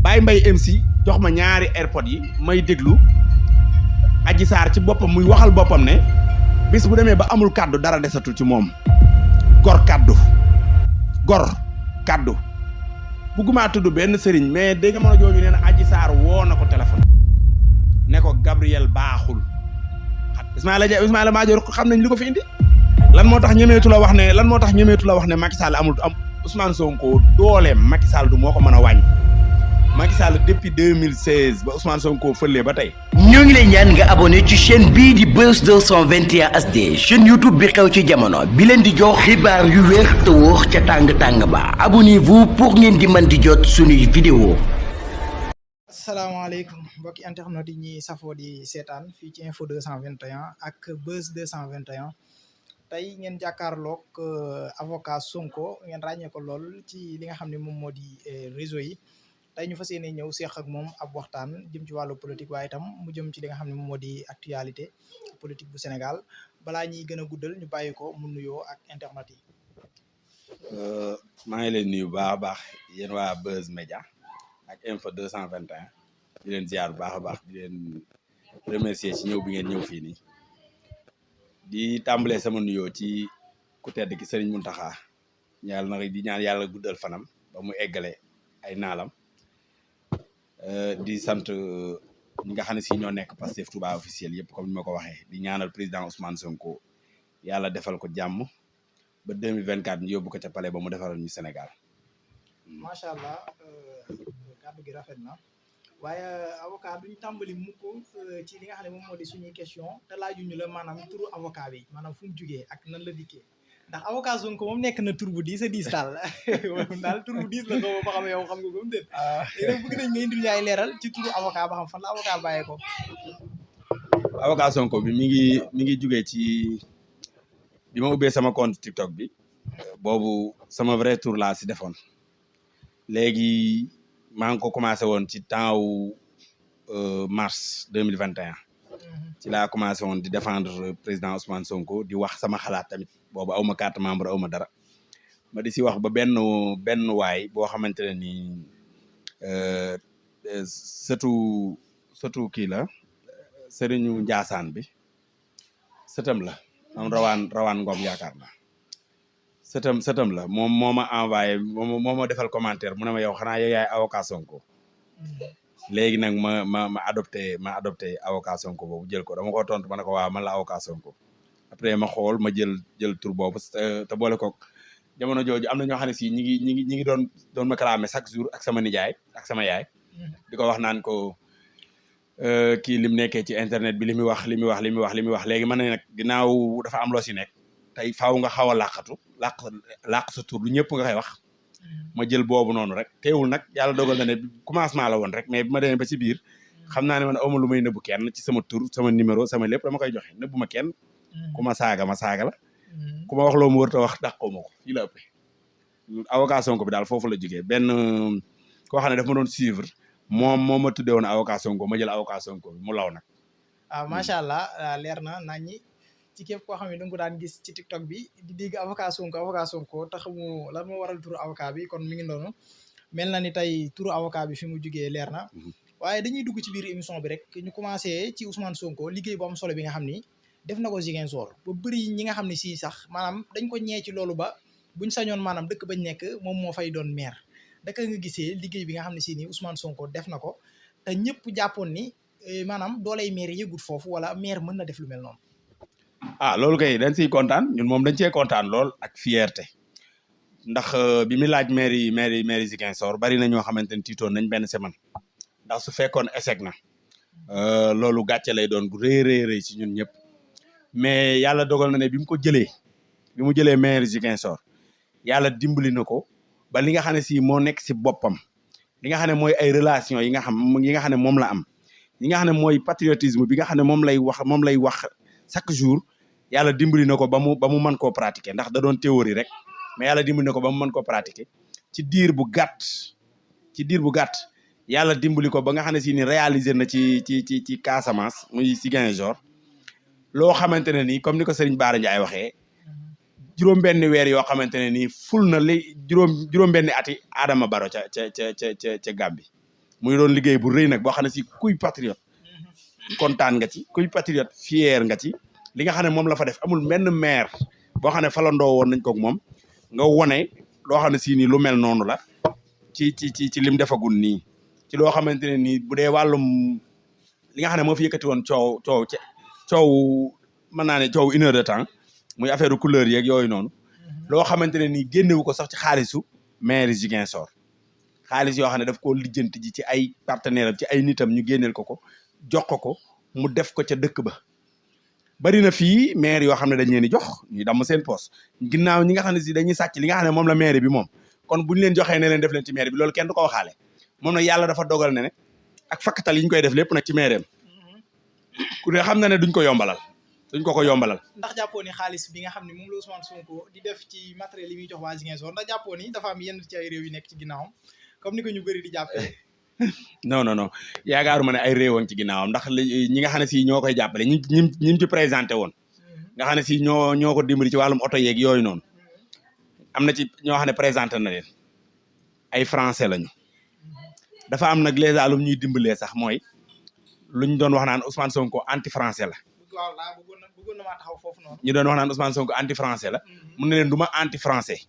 Baye Mbaye MC jox ma ñaari airpod yi may déglu Adji Sarr ci boppam muy waxal boppam ne bis bu demee ba amul kàddu dara desatul ci moom gor kàddu bugguma tudd benn sëriñ mais dégg nga mën a jooju nee na Adji Sarr woo na ko téléphone ne ko Gabriel baaxul Ismaïla Madior xam nañ li ko fi indi lan moo tax ñemeetu la wax ne Macky Sall am Ousmane Sonko dooleem Macky Sall du moo ko mën a wàññi Macky Sall depuis 2016 ba Ousmane Sonko fëlee ba tey. ñoo ngi lay ñaan nga abonné ci chaîne bii di Buzz 221 HD chaîne YouTube bi xew ci jamono bi leen di jox xibaar yu wér te wóor ca tàng ba abonnez-vous pour ngeen di mën di jot suñuy vidéo. asalaamaaleykum mbokki internet yi ñuy safoo di seetaan fii ci info 221 ak Buzz 221 tey ngeen jàkkaarloog avocat Sonko ngeen ràññee ko lool ci li nga xam ne moom moo di réseau yi. tey ñu fas yéene ñëw seex ak moom ab waxtaan jëm ci wàllu politique waaye itam mu jëm ci li nga xam ne moom moo di actualité politique bu Sénégal balaa ñuy gën a guddal ñu bàyyi ko mu nuyoo ak internet yi. maa ngi leen nuyu baax a baax yéen waa Buzz Média ak info 221 di leen ziar bu baax a baax di leen remercier ci ñëw bi ngeen ñëw fii nii di tàmbalee sama nuyoo ci ku tedd ki Serigne Mountakha ñaal na di ñaan yàlla guddal fanam ba mu eggale ay naalam. di sant ñi nga xam ne si ñoo nekk Pastef Touba officiel yëpp comme ni ma ko waxee di ñaanal président Ousmane Sonko yàlla defal ko jàmm ba 2024 ñu yóbbu ko ca palais ba mu defaral ñu Sénégal. macha allah kàddu gi rafet na waaye avocat duñ tàmbali mukk ci li nga xam ne moom moo di suñuy question te laajuñu la maanaam turu avocat bi maanaam fu mu jugee ak nan la dikkee. ndax avocat Sonko moom nekk na tur bu diis a diis daal daal tur bu diis la ko ba xam yow xam nga ko mu déet léegi nag bëgg nañ nga indil yaay leeral ci turu avocat ba xam fan la avocat bàyyee ko avocat Sonko bi mi ngi jugee ci bi ma ubbee sama compte TikTok bi boobu sama vrai tour laa si defoon léegi maa ngi ko commencé woon ci temps wu mars 2021 ci laa commencé woon di défendre président Ousmane Sonko di wax sama xalaat tamit boobu aw ma carte membre aw ma dara ma di si wax ba benn waay boo xamante ne nii sëtu kii la sëriñu Njaasaan bi sëtam la moom rawaan Ngom yaakaar na sëtam la moom moo ma envoyé moo ma defal commentaire mu ne ma yow xanaa yow yaay avocat Sonko léegi nag ma adopté avocat Sonko boobu jël ko dama ko tontu ma ne ko waaw man la avocat Sonko après ma xool ma jël tur boobu te boole koog jamono jooju am na ñoo xam ne si ñi ngi doon ma clamé chaque jour ak sama nijaay ak sama yaay di ko wax naan ko kii lim nekkee ci internet bi li muy wax léegi man ne nag ginnaaw dafa am loo si nekk tey faaw nga xaw a làq sa tur lu ñëpp nga koy wax ma jël boobu noonu rek teewul nag yàlla dogal na ne commencement la woon rek mais bi ma demee ba ci biir xam naa ne man awma lu may nëbbu kenn ci sama tur sama numéro sama lépp dama koy joxe nëbbu ma kenn ku ma saaga la ku ma wax loo ma wër ta wax dàqoo ma ko fii la ëppee avocat Sonko bi daal foofu la jógee benn koo xam ne daf ma doon suivre moo ma tuddee woon avocat Sonko ma jël avocat Sonko bi mu law nag waaw macha allah leer na naññi ci képp koo xam ne da nga ko daan gis ci TikTok bi di dégg avocat Sonko te xamu lan moo waral turu avocat bi kon mi ngi noonu mel na ni tey turu avocat bi fi mu jugee leer na waaye dañuy dugg ci biir émission bi rek ñu commencé ci Ousmane Sonko liggéey bu am solo bi nga xam ni def na ko Ziguinchor ba bëri ñi nga xam ne si sax maanaam dañ ko ñee ci loolu ba buñ sañoon maanaam dëkk bañ nekk moom moo fay doon maire daka nga gisee liggéey bi nga xam ne si nii Ousmane Sonko def na ko te ñëpp jàppoon ni maanaam dooley maire yëgut foofu wala maire mën na def lu mel noonu. loolu kay dañ siy kontaan ñun moom dañ cee kontaan lool ak fierté ndax bi mu laaj maire Ziguinchor bari na ñoo xamante ni tiitoon nañ benn semaine ndax su fekkoon échec na loolu gàcce lay doon bu rëy ci ñun ñëpp mais yàlla dogal na ne bi mu jëlee maire Ziguinchor yàlla dimbali na ko ba li nga xam ne si moo nekk si boppam li nga xam ne mooy ay relation yi nga xam ne moom la am yi nga xam ne mooy patriotisme bi nga xam ne moom lay wax chaque jour yàlla dimbali na ko ba mu mën koo pratiquer ndax da doon théorie rek mais yàlla dimbali na ko ba mu mën koo pratiquer ci diir bu gàtt yàlla dimbali ko ba nga xam ne si ni réaliser na ci Casamance muy Ziguinchor loo xamante ne nii comme ni ko Serigne Bara Ndiaye waxee juróom-benni weer yoo xamante ne nii ful na li juróom-benni ati Adama Barrow ca Gambie muy doon liggéey bu rëy nag boo xam ne si kuy patriote kontaan nga ci kuy patriote fier nga ci li nga xam ne moom la fa def amul benn maire boo xam ne falandoo woon nañ koog moom nga wone loo xam ne si nii lu mel noonu la ci lim defagul nii ci loo xamante ne nii bu dee wàllum li nga xam ne moo fi yëkkati woon coow mën naa ne coow 1 heure de temps muy affaire couleur yeeg yooyu noonu loo xamante ne nii génnewu ko sax ci xaalisu maire Ziguinchor xaalis yoo xam ne daf koo lijjanti ji ci ay partenaire am ci ay nitam ñu génneel ko jox ko mu def ko ca dëkk ba bari na fii maire yoo xam ne dañ leen di jox ñu damm seen poste ginnaaw ñi nga xam ne si dañuy sàcc li nga xam ne moom la maire bi moom kon buñu leen joxee ne leen def leen ci maire bi loolu kenn du ko waxaale moom nag yàlla dafa dogal ne ak fakkatal yi ñu koy def lépp nag ci maire am ku ne xam na ne duñ ko yombalal ndax jàppoo ni xaalis bi nga xam ne moom la Ousmane Sonko di def ci matériel yi muy jox waa Ziguinchor ndax jàppoo ni dafa am yenn ci ay réew yu nekk ci ginnaawam comme ni ko ñu bëri di jàppee non yaakaaruma ne ay réewoon ci ginnaawam ndax ñi nga xam ne si ñoo koy jàppale ñi ci présenté woon nga xam ne si ñoo ko dimbali ci wàllum oto yeeg yooyu noonu am na ci ñoo xam ne présenté na leen ay français lañu dafa am nag les alum ñuy dimbalee sax mooy luñ doon wax naan Ousmane Sonko anti français la waaw laa bëggoon na maa taxaw foofu noonu ñu doon wax naan Ousmane Sonko anti français la mun ne leen du ma anti français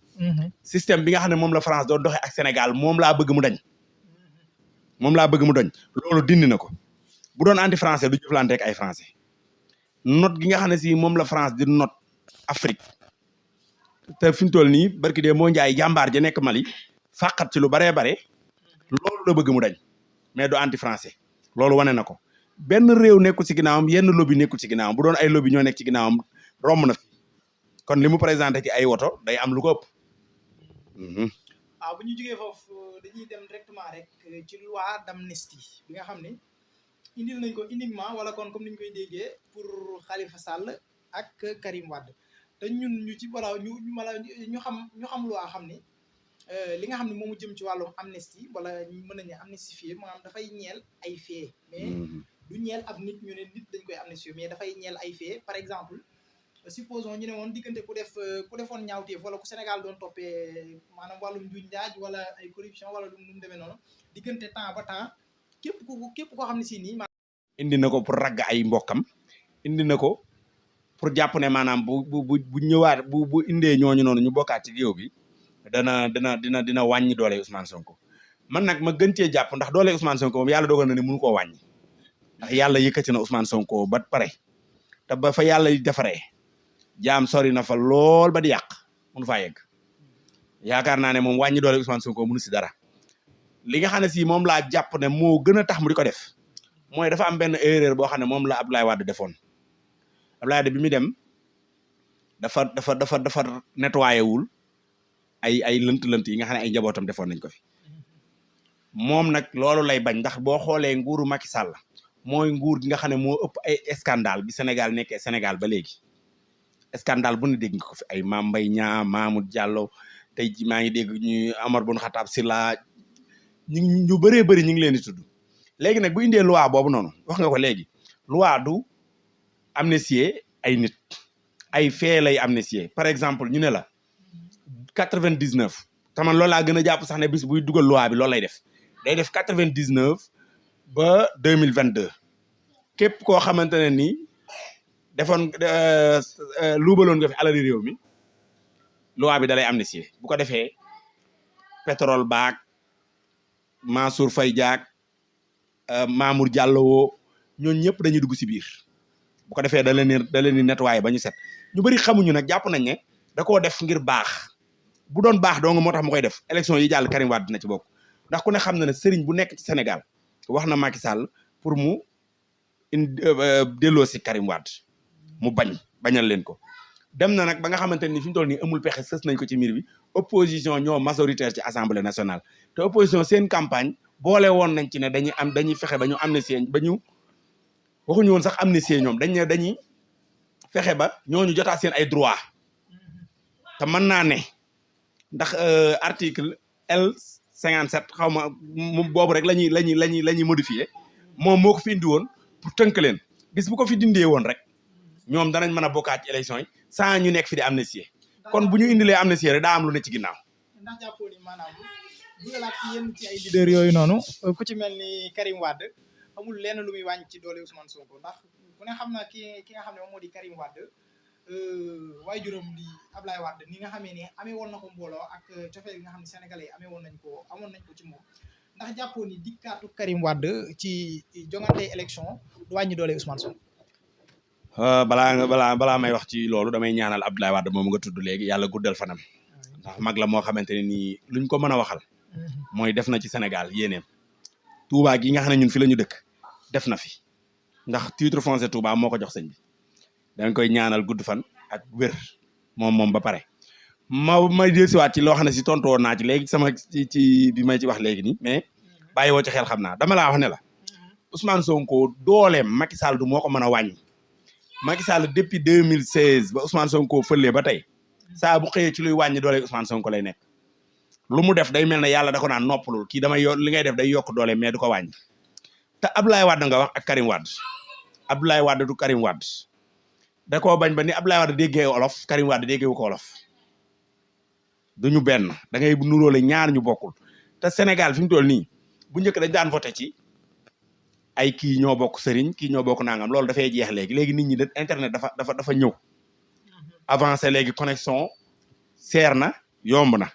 système bi nga xam ne moom la France doon doxee ak Sénégal moom laa bëgg mu dañ loolu dindi na ko bu doon anti français du jëflante ak ay français note gi nga xam ne si moom la France di note Afrique te fi mu toll nii barki dee moo njaay jàmbaar ja nekk Mali fàqat ci lu baree bare loolu la bëgg mu dañ mais du anti français loolu wane na ko benn réew nekkul ci ginnaawam yenn lobby nekkul ci ginnaawam bu doon ay lobby ñoo nekk ci ginnaawam romb na fi kon li mu présenté ci ay woto day am lu ko ëpp. waaw bu ñu jógee foofu dañuy dem directement rek ci loi d'amnistie bi nga xam ne indil nañ ko uniquement wala kon comme ni ñu koy déggee pour Khalifa Sall ak Karim Wade te ñun ñu ci wala ñu xam loi xam ne li nga xam ne moomu jëm ci wàllum amnistie wala ñu mën nañu amnistifier maanaam dafay ñeel ay faits mais du ñeel ab nit ñu ne nit dañ koy amnistier mais dafay ñeel ay faits par exemple supposons ñu ne woon diggante ku defoon ñaawteef wala ku Sénégal doon toppee maanaam wàllum njuuj njaaj wala ay corruption wala lu mu demee noonu diggante temps ba temps képp koo xam ne si nii indi na ko pour ragg ay mbokkam indi na ko pour jàpp ne maanaam bu ñëwaat bu indee ñooñu noonu ñu bokkaat ci géew bi dina wàññi doole Ousmane Sonko man nag ma gën cee jàpp ndax doole Ousmane Sonko moom yàlla dogal na ne mënu koo wàññi ndax yàlla yëkkati na Ousmane Sonko ba pare te ba fa yàlla defaree jaam sori na fa lool ba di yàq mënu faa yegg yaakaar naa ne moom wàññi doole Ousmane Sonko mënu si dara li nga xam ne si moom laa jàpp ne moo gën a tax mu di ko def mooy dafa am benn erreur boo xam ne moom la Abdoulaye Wade defoon Abdoulaye Wade bi mu dem dafa nettoyé wul ay lënt-lënt yi nga xam ne ay njabootam defoon nañ ko fi moom nag loolu lay bañ ndax boo xoolee nguuru Macky Sall mooy nguur gi nga xam ne moo ëpp ay scandale bi Sénégal nekkee Sénégal ba léegi scandale bu ne dégg nga ko fi ay Mame Mbaye Niang Mamour Diallo tey ji maa ngi dégg ñu Amar Boun Khattab Sylla ñu bëree bëri ñu ngi leen di tudd léegi nag bu indee loi boobu noonu wax nga ko léegi loi du amnistier ay nit ay fee lay amnistier par exemple ñu ne la 99 taman loolu laa gën a jàpp sax ne bis buy dugal loi bi loolu lay def day def 99 ba 2022 képp koo xamante ne ni defoon luubaloon nga fi alali réew mi loi bi da lay amnistier bu ko defee pétrole baak Mansour Faye jaak Mamour Diallo ñooñu ñëpp dañuy dugg si biir bu ko defee da leen di nettoyer ba ñu set ñu bëri xamuñu nag jàpp nañ ne da koo def ngir baax bu doon baax dong moo tax mu koy def élection yi jàll Karim Wade dina ci bokk ndax ku ne xam na ne sëriñ bu nekk ci Sénégal wax na Macky Sall pour mu delloo si Karim Wade mu bañal leen ko dem na nag ba nga xamante ni fi mu toll nii amul pexe sës nañ ko ci miir bi opposition ñoo majoritaire ci assemblée nationale te opposition seen campagne boole woon nañ ci ne dañuy fexe ba ñu amnistier waxuñu woon sax amnistier ñoom dañuy fexe ba ñooñu jotaat seen ay droit te mën naa ne ndax article L57 xaw ma boobu rek lañuy modifier moom moo ko fi indi woon pour tënk leen bis bu ko fi dindee woon rek ñoom danañ mën a bokkaat ci élection yi sans ñu nekk fi di amnistier kon bu ñu indilee amnistier rek daa am lu ne ci ginnaaw. ndax jàppoo ni maanaam dugalaat ci yenn ci ay leader yooyu noonu ku ci mel ni Karim Wade amul lenn lu muy wàññi ci doole Ousmane Sonko ndax ku ne xam na ki nga xam ne moom moo di Karim Wade waaye juróom di Ablaye Wade ni nga xamee ne amee woon na ko mbooloo ak cofeel gi nga xam ne sénégalais yi amoon nañ ko ci moom ndax jàppoo ni dikkaatu Karim Wade ci jongante élection du wàññi doole Ousmane Sonko. balaa may wax ci loolu damay ñaanal Abdoulaye Wade moom nga tudd léegi yàlla guddal fanam ndax mag la moo xamante ne nii luñ ko mën a waxal mooy def na ci Sénégal yéeneem Touba gi nga xam ne ñun fi la ñu dëkk def na fi ndax titre foncier Touba moo ko jox sëñ bi dañ koy ñaanal gudd fan ak wér moom ba pare may dellusiwaat ci loo xam ne si tontu woon naa ci léegi sama ci bi may ci wax léegi nii mais bàyyi woo ci xel xam naa dama laa wax ne la Ousmane Sonko dooleem Macky Sall du moo ko mën a wàññi Macky Sall depuis 2016 ba Ousmane Sonko fëlee ba tey saa bu xëyee ci luy wàññi doole Ousmane Sonko lay nekk lu mu def day mel ne yàlla da ko naan noppalul kii damay li ngay def day yokk doole mais du ko wàññi te Abdoulaye Wade nga wax ak Karim Wade Abdoulaye Wade du Karim Wade da koo bañ ba ni Abdoulaye Wade déggee olof Karim Wade déggee wu ko olof duñu benn da ngay nuróole ñaar ñu bokkul te Sénégal fi mu toll nii bu njëkk dañ daan voté ci ay kii ñoo bokk sëriñ kii ñoo bokk nangam loolu dafay jeex léegi nit ñi internet dafa ñëw avancé léegi connexion seer na yomb na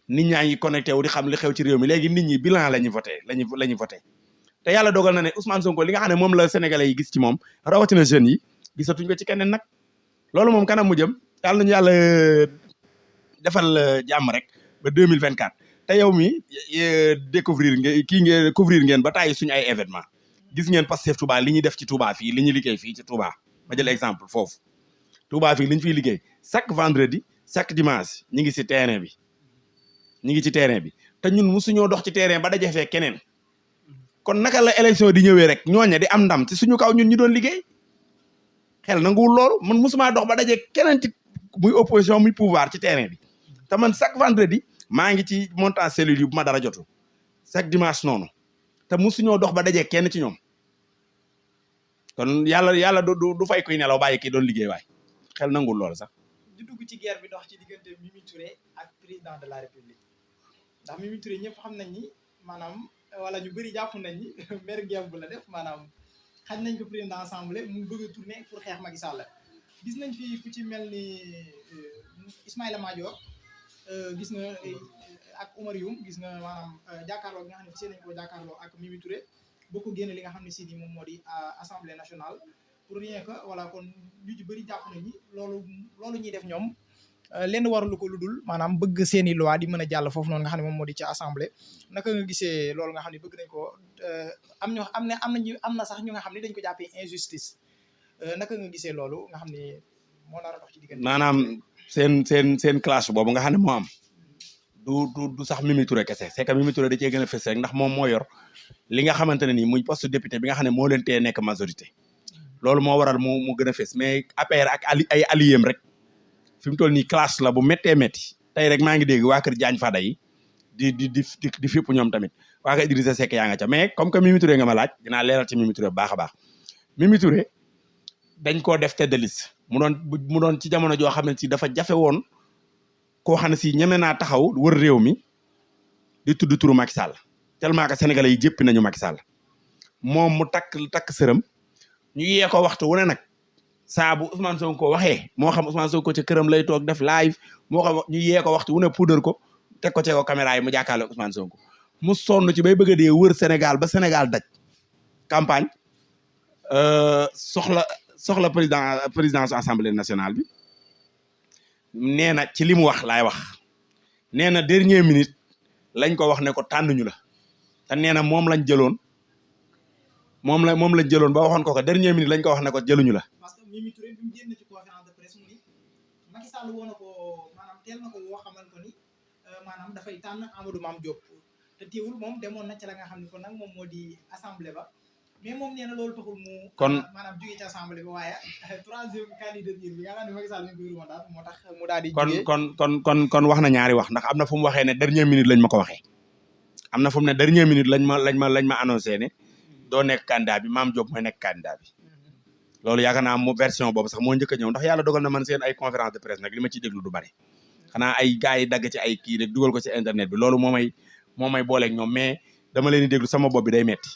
nit ñaa ngi connecté wu di xam li xew ci réew mi léegi nit ñi bilan la ñuy voté te yàlla dogal na ne Ousmane Sonko li nga xam ne moom la sénégalais yi gis ci moom rawatina jeunes yi gisatuñ ko ci keneen nag loolu moom kanam mu jëm yàlla nañu yàlla defal jàmm rek ba 2024 te yow mi découvrir ngeen couvrir ngeen ba tàyyi suñu ay événement gis ngeen Pastef Touba li ñuy def ci Touba fii li ñu liggéey fii ci Touba ma jël exemple foofu Touba fii li ñu fiy liggéey chaque vendredi chaque dimanche ñi ngi ci terrain bi te ñun musuñoo dox ci terrain ba daje fee keneen kon naka la élection di ñëwee rek ñooña di am ndam ci suñu kaw ñun ñu doon liggéey xel nanguwul loolu man musuma dox ba daje keneen ci muy opposition muy pouvoir ci terrain bi te man chaque vendredi maa ngi ci montant cellule yi bu ma dara jotu chaque dimanche noonu te musuñoo dox ba daje kenn ci ñoom kon yàlla du fay kuy nelaw bàyyi kii doon liggéey waay xel nanguwul loolu sax. di dugg ci guerre bi dox ci diggante Mimi Touré ak président de la République ndax Mimi Touré ñëpp xam nañ ni maanaam wala ñu bëri jàpp nañ ni mer guerre bu la def maanaam xañ nañ ko président assemblée mu bëgg a tourner pour xeex Macky Sall gis nañ fi ku ci mel ni Ismaïla Madior gis nga ak Oumar Youm gis nga maanaam jàkkaarloo bi nga xam ne fii nañ ko jàkkaarloo ak Mimi Touré boo ko génne li nga xam ne si ni moom moo di assemblée nationale pour rien que voilà kon lu ci bëri jàpp nañ ni loolu ñuy def ñoom lenn warulu ko lu dul maanaam bëgg seeni loi di mën a jàll foofu noonu nga xam ne moom moo di ci assemblée naka nga gisee loolu nga xam ne bëgg nañ ko am na sax ñu nga xam ne dañ ko jàppee injustice naka nga gisee loolu nga xam ne moo nar a dox ci diggante maanaam seen classe boobu nga xam ne moo am du sax Mimi Touré kese c'est que Mimi Touré da cee gën a fës rek ndax moom moo yor li nga xamante ne nii muy poste député bi nga xam ne moo leen tee nekk majorité loolu moo waral mu gën a fës mais APR ak ay alliés rek fi mu toll nii classe la bu méttee métti tey rek maa ngi dégg waa kër Diagne Fada yi di fépp ñoom tamit waa kër Idrissa Seck yaa nga ca mais comme que Mimi Touré nga ma laaj dinaa leeral ci Mimi Touré bu baax a baax Mimi Touré dañ koo def tête de liste mu doon ci jamono joo xam ne si dafa jafe woon koo xam ne si ñeme naa taxaw wër réew mi di tudd turu Macky Sall tellement que sénégalais yi jéppi nañu Macky Sall moom mu takk sërëm ñu yee ko waxtu wu ne nag saa bu Ousmane Sonko waxee moo xam Ousmane Sonko ca këram lay toog def live moo xam ñu yee ko waxtu wu ne puudar ko teg ko ci ko caméra yi mu jàkkaarloo Ousmane Sonko mu sonn ci bay bëgg a dee wër Sénégal ba Sénégal daj campagne soxla présidence assemblée nationale bi nee na ci li mu wax laay wax nee na dernière minute lañ ko wax ne ko tànnuñu la te nee na moom lañ jëloon ba waxoon ko dernière minute lañ ko wax ne ko jëluñu la. parce que Mimi Touré bi mu génn ci conférence de presse mu ni Macky Sall woo na ko maanaam teel na ko woo xamal ko ni maanaam dafay tànn Amadou Mame Diop te teewul moom demoon na ci la nga xam ne kon nag moom moo di assemblée ba mais moom nee na loolu taxul mu. kon maanaam jógee ci assemblée ba waaye troisième candidature bi nga xam ne Macky Sall mi ngi koy ruumandaat moo tax mu daal di. kon wax na ñaari wax ndax am na fu mu waxee ne dernière minute lañ ma ko waxee am na fu mu ne dernière minute lañ ma annoncé ne doo nekk candidat bi Mame Diop mooy nekk candidat bi loolu yaakaar naa mu version boobu sax moo njëkk a ñëw ndax yàlla dogal na man seen ay conférence de presse nag li ma ciy déglu du bari xanaa ay gars yi dagg ci ay kii rek dugal ko ci internet bi loolu moo may moo may booleeg ñoom mais dama leen di déglu sama bopp bi day metti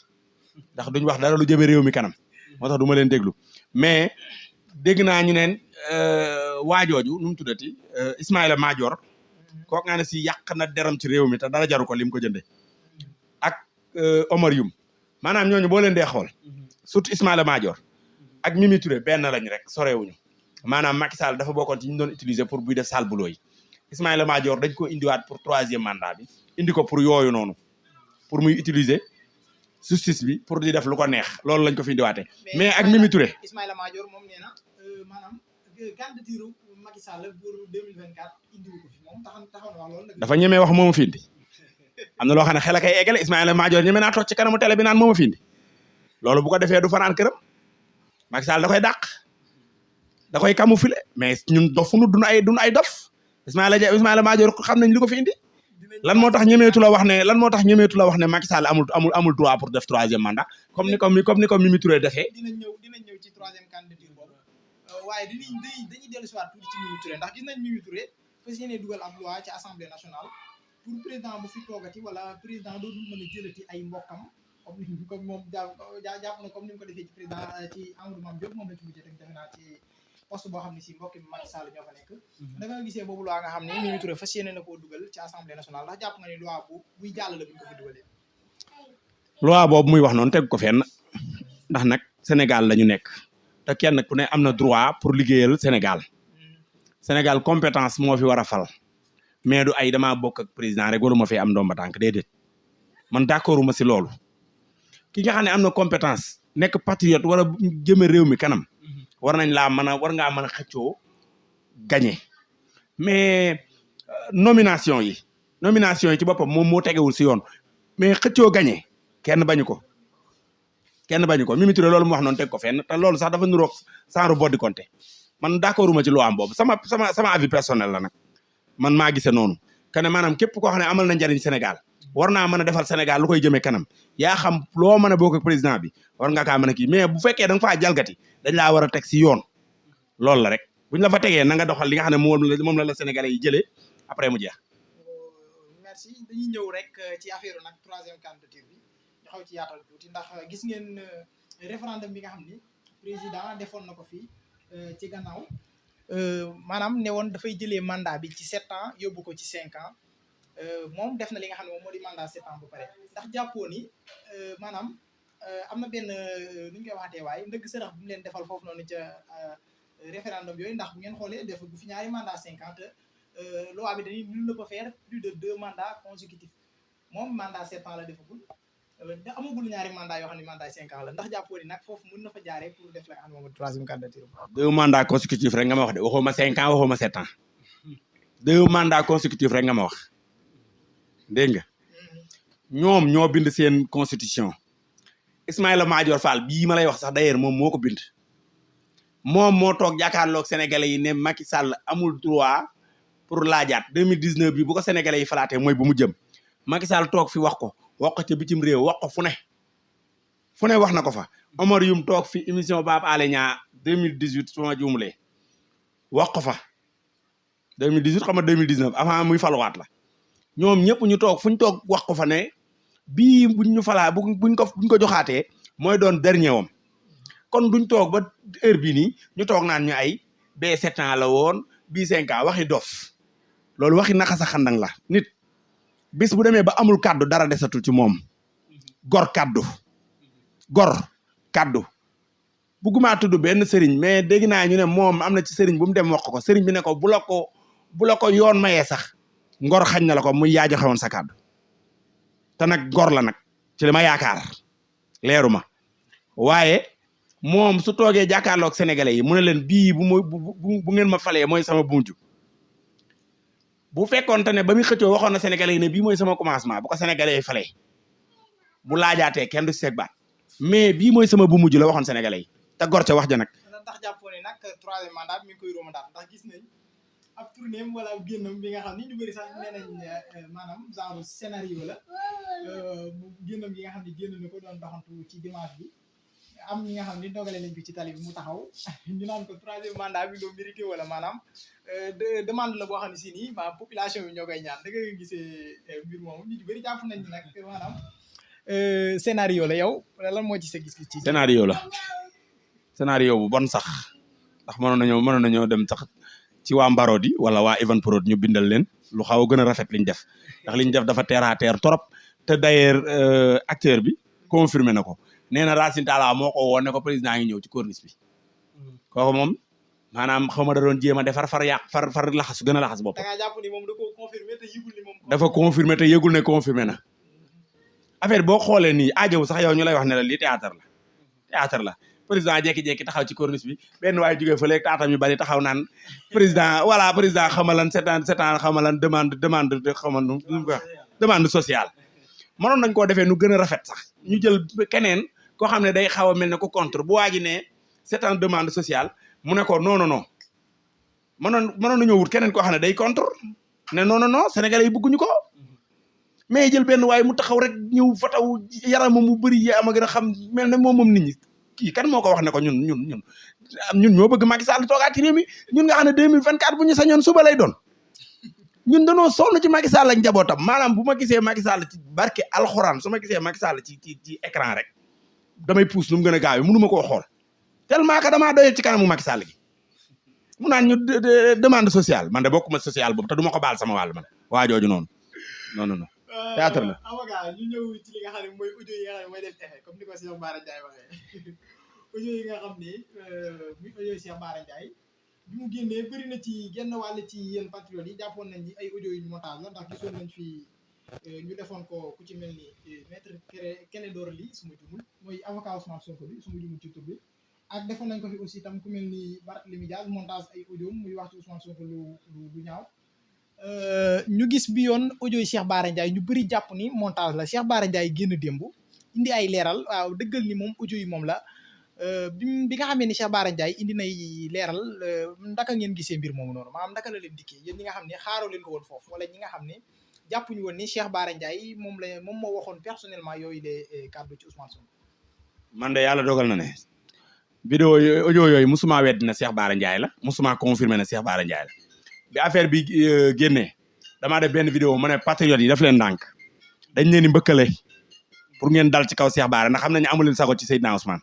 ndax duñ wax dara lu jëme réew mi kanam moo tax du ma leen déglu mais dégg naa ñu neen waajooju nu mu tuddati Ismaïla Madior kooku nga ne si yàq na deram ci réew mi te dara jaru ko lim ko jënde ak Omar Youm maanaam ñooñu boo leen dee xool surtout Ismaïla Madior ak Mimi Touré benn lañ rek sorewuñu maanaam Macky Sall dafa bokkoon ci ñu doon utiliser pour buy def sale boulot yi Ismaïla Madior dañ ko indiwaat pour 3e mandat bi indi ko pour yooyu noonu pour muy utiliser justice bi pour di def lu ko neex loolu lañ ko fi indiwaatee mais ak Mimi Touré Ismaïla Madior moom nee na maanaam candidature Macky Sall pour 2024 indiwu ko fi moom taxaw na wax loolu dafa ñemee wax moomu fi indi am na loo xam ne xel a koy eggale Ismaïla Madior ñeme naa toog ci kanamu télé bi naan moomu fi indi loolu bu ko defee du fanaan këram Macky Sall da koy dàq da koy camoufler mais ñun dofunu duñu ay dof Ismaïla Madior xam nañ li ko fi indi lan moo tax ñemeetu la wax ne Macky Sall amul droit pour def 3e mandat comme ni ko Mimi Touré defee. dinañ ñëw ci 3e candidature boobu waaye dañuy dellu si waat tuuti ci Mimi Touré ndax gis nañ Mimi Touré fas yéene dugal ab loi ci assemblée nationale pour président bu fi toogati wala président dootul mën a jëlati ay mbokkam comme moom jàpp na comme ni mu ko defee ci président ci Amadou Mame Diop moom la ci mujjee teg defe naa ci poste boo xam ne si mbokki Macky Sall ñoo fa nekk da nga gisee boobu loi nga xam ne Mimi Touré fas yéene na koo dugal ci assemblée nationale ndax jàpp nga ni loi bu buy jàll la bu ñu ko fi dugalee loi boobu muy wax noonu teg ko fenn ndax nag Sénégal la ñu nekk te kenn ku ne am na droit pour liggéeyal Sénégal compétence moo fi war a fal mais du ay damaa bokk ak président rek waruma fee am ndomba tànk déedéet man d'accorduma si loolu ki nga xam ne am na compétence nekk patriote war a jëme réew mi kanam war ngaa mën a xëccoo gagné mais nomination yi ci boppam moom moo tegewul si yoon mais xëccoo gagné kenn bañu ko Mimi Touré loolu mu wax noonu teg ko fenn te loolu sax dafa niroog sans body compté man d'accorduma ci loo am boobu sama avis personnel la nag man maa gisee noonu que ne maanaam képp koo xam ne amal na njariñ Sénégal war naa mën a defal Sénégal lu koy jëmee kanam yaa xam loo mën a bokk ak président bi war nga kaa mën a kii mais bu fekkee da nga faa jalgati dañ laa war a teg si yoon loolu la rek buñ la fa tegee na nga doxal li nga xam ne moom la Sénégalais yi jëlee après mu jeex. merci dañuy ñëw rek ci affaire nag 3e candidature bi ñu xaw ci yaatal tuuti ndax gis ngeen référendum bi nga xam ni président defoon na ko fii ci gannaaw maanaam ne woon dafay jëlee mandat bi ci 7 ans yóbbu ko ci 5 ans moom def na li nga xam ne moom moo di mandat 7 ans bu pare ndax jàppoo ni maanaam am na benn nu ñu koy waxatee waaye ndëgg sërëx bu ñu leen defal foofu noonu ca référendum yooyu ndax bu ngeen xoolee def bu fi ñaari mandat 5 ans te loi bi dañuy nul ne peut faire plus de 2 mandats consécutifs moom mandat 7 ans la defagul da amagul ñaari mandat yoo xam ne mandat 5 ans la ndax jàppoo ni nag foofu mën na fa jaaree pour def la nga xam ne moom 3e candidature 2 mandats consécutifs rek nga ma wax de waxuma 5 ans waxuma 7 ans 2 mandats consécutifs rek nga ma wax dégg nga ñoom ñoo bind seen constitution Ismaïla Madior Fall bii ma lay wax sax d'ailleurs moom moo ko bind moom moo toog jàkkaarloog sénégalais yi ne Macky Sall amul droit pour laajaat 2019 bi bu ko sénégalais yi falaatee mooy bu mu jëm Macky Sall toog fi wax ko ca bitim réew wax ko fu ne wax na ko fa Omar Youm toog fi émission Pape Alé Niang 2018 su ma juumulee wax ko fa 2018 xam nga 2019 avant muy faluwaat la ñoom ñëpp ñu toog fu ñu toog wax ko fa ne bii buñ ñu falaa buñ ko joxaatee mooy doon dernier wam kon duñ toog ba heure bii nii ñu toog naan ñu ay bee 7 ans la woon bii 5 ans waxi dof loolu waxi naka sa xandang la nit bis bu demee ba amul kaddu dara desatul ci moom gor kaddu bugguma tudd benn sëriñ mais dégg naa ñu ne moom am na ci sëriñ bu mu dem wax ko sëriñ bi ne ko bu la ko yoon mayee sax ngor xañ na la ko muy yaa joxe woon sa kaddu te nag gor la nag ci li ma yaakaar leeru ma waaye moom su toogee jàkkaarloog sénégalais yi mu ne leen bii bu ngeen ma falee mooy sama bu mujj bu fekkoonte ne ba muy xëccoo waxoon na sénégalais yi ne bii mooy sama commencement bu ko sénégalais yi falee bu laajaatee kenn du seeg baat mais bii mooy sama bu mujj la waxoon sénégalais yi te gor ca wax ja nag. ndax jàppoo ne nag 3e mandat mi ngi koy romandaat ndax gis nañ ab tournéem wala génnam bi nga xam ni ñu bëri sax nee nañ maanaam genre scénario la génnam yi nga xam ne génn na ko doon doxantu ci dimanche bi am ñi nga xam ni dogale nañ ko ci tali bi mu taxaw ñu naan ko 3e mandat bi doo mérité wala maanaam demande la boo xam ne si nii maanaam population bi ñoo koy ñaan da nga gisee mbir moomu nit yu bëri jàpp nañ nag maanaam scénario la yow lan moo ci sa gis-gis ci scénario bu bon sax ndax mënoon nañoo dem sax ci waa Mbarodi wala waa Evenprod ñu bindal leen lu xaw a gën a rafet liñ def ndax liñ def dafa terre à terre trop te d'ailleurs acteur bi confirmé na ko nee na Racine Talla moo ko woon ne ko président ngi ñëw ci corniche bi kooku moom maanaam xaw ma da doon jéem a defar far laxas gën a laxas bopp. da ngaa jàpp ni moom da koo confirmé te yëgul ni moom. dafa confirmé te yëgul ne confirmé na affaire boo xoolee nii aajowu sax yow ñu lay wax ne la lii théâtre la président jékki-jékki taxaw ci corniche bi benn waaye jógee fa léegi taatam yu bari taxaw naan président xamalan seetaan xamalan demande sociale mënoon nañ koo defee nu gën a rafet sax ñu jël keneen koo xam ne day xaw a mel ne ko contre bu waa ji ne c'est une demande sociale mu ne ko non mënoon nañoo wut keneen koo xam ne day contre ne non sénégalais yi bëgguñu ko mais jël benn waaye mu taxaw rek ñëw fa taw yaramam mu bëri yi ama gën a xam mel ne moom nit ñi kii kan moo ko wax ne ko ñun ñoo bëgg Macky Sall toogaat ci réew mi ñun nga xam ne 2024 bu ñu sañoon suba lay doon ñun dañoo sonn ci Macky Sall ak njabootam maanaam bu ma gisee Macky Sall ci barke alxuraan su ma gisee Macky Sall ci écran rek damay pousse nu mu gën a gaawee mënu ma koo xool tellement que damaa doyee ci kanamu Macky Sall gi mu naan ñu demande sociale man de bokkuma sociale boobu te du ma ko baal sama wàll man waa jooju noonu non théâtre la. avocat ñu ñëw ci li nga xam ne mooy audio yi nga xam ne mooy def effet comme ni ko Cheikh Bara Ndiaye waxee audio yi nga xam ne muy audio Cheikh Bara Ndiaye bi mu génnee bëri na ci genn wàll ci yéen patriotes yi jàppoon nañ ni ay audio yu montage la ndax gisoon nañ fi ñu defoon ko ku ci mel ni maître Clédor Ly su ma jumul mooy avocat Ousmane Sonko bi su ma jumul ci tur bi ak defoon nañ ko fi aussi tam ku mel ni Barthélémy Dias montage ay audio muy wax ci Ousmane Sonko lu ñaaw ñu gis bi yoon audio yi Cheikh Bara Ndiaye ñu bëri jàpp ni montage la Cheikh Bara Ndiaye génn démb indi ay leeral waaw dëggal ni moom audio yi moom la bi nga xamee ni Cheikh Bara Ndiaye indi nay leeral ndaka ngeen gisee mbir moomu noonu maanaam ndaka la leen dikkee yéen ñi nga xam ne xaaroo leen ko woon foofu wala ñi nga xam ne jàppuñu woon ni Cheikh Bara Ndiaye moom moo waxoon personnellement yooyu les kàddu ci Ousmane Sonko. man de yàlla dogal na ne vidéo audio yooyu musuma weddi na Cheikh Bara Ndiaye la musuma confirmer na Cheikh Bara Ndiaye la bi affaire bi génnee damaa def benn vidéo ma ne patriotes yi daf leen ndànk dañ leen di mbëkkale pour ngeen dal ci kaw Cheikh Bara ndax xam nañu amu leen sago ci Seydina Ousmane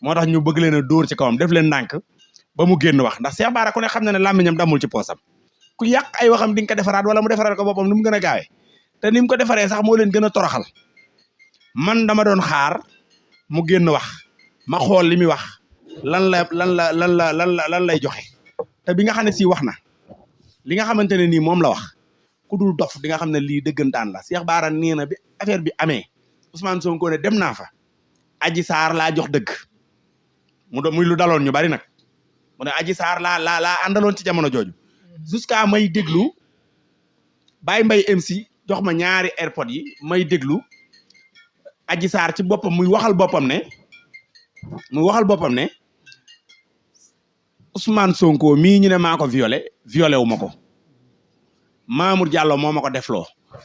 moo tax ñu bëgg leen a dóor ci kawam def leen ndànk ba mu génn wax ndax Cheikh Bara ku ne xam na ne làmmiñam damul ci poosam ku yàq ay waxam di nga ko defaraat wala mu defaral ko boppam ni mu gën a gaawee te ni mu ko defaree sax moo leen gën a toroxal man dama doon xaar mu génn wax ma xool li muy wax lan lay joxe te bi nga xam ne si wax na li nga xamante ne nii moom la wax ku dul dof di nga xam ne lii dëggantaan la Cheikh Bara nee na bi affaire bi amee Ousmane Sonko ne dem naa fa Adji Sarr laa jox dëgg muy lu daloon ñu bari nag mu ne Adji Sarr laa àndaloon ci jamono jooju jusqu'à may déglu Baye Mbaye MC jox ma ñaari airpod yi may déglu Adji Sarr ci boppam muy waxal boppam ne Ousmane Sonko mii ñu ne maa ko violé wu ma ko Mamour Diallo moo ma ko defloo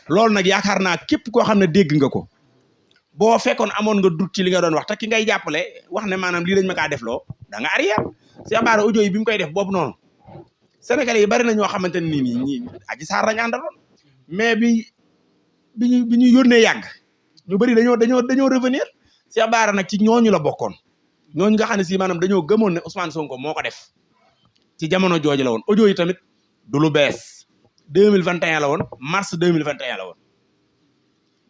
loolu nag yaakaar naa képp koo xam ne dégg nga ko boo fekkoon amoon nga dut ci li nga doon wax te ki ngay jàppale wax ne maanaam lii lañ ma kaa defloo da nga arrière Cheikh Bara audio yi bi mu koy def boobu noonu Sénégalais yi bari na ñoo xamante ne nii ñi Adji Sarr lañ àndaloon mais bi ñu yónnee yàgg ñu bari dañoo revenir Cheikh Bara nag ci ñooñu la bokkoon ñooñu nga xam ne si maanaam dañoo gëmoon ne Ousmane Sonko moo ko def ci jamono jooju la woon audio yi tamit du lu bees 2021 la woon mars 2021 la woon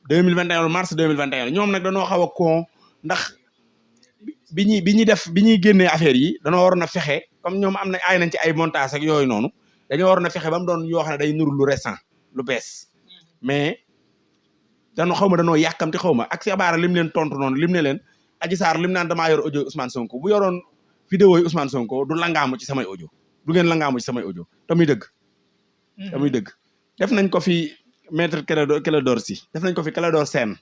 2021 mars 2021 ñoom nag dañoo xaw a con ndax bi ñuy génnee affaire yi dañoo waroon a fexe comme ñoom am na ay nañ ci ay montage ak yooyu noonu dañoo waroon a fexe ba mu doon yoo xam ne day nuru lu récent lu bees mais dañoo yàkkamti xaw ma ak Cheikh Bara lim leen tontu noonu lim ne leen Adji Sarr lim naan damaa yor audio Ousmane Sonko bu yoroon vidéo yi Ousmane Sonko du langaamu ci samay audio du ngeen langaamu ci samay audio tamuy dëgg def nañ ko fi maître Clédor Ly def nañ ko fi Clédor Sène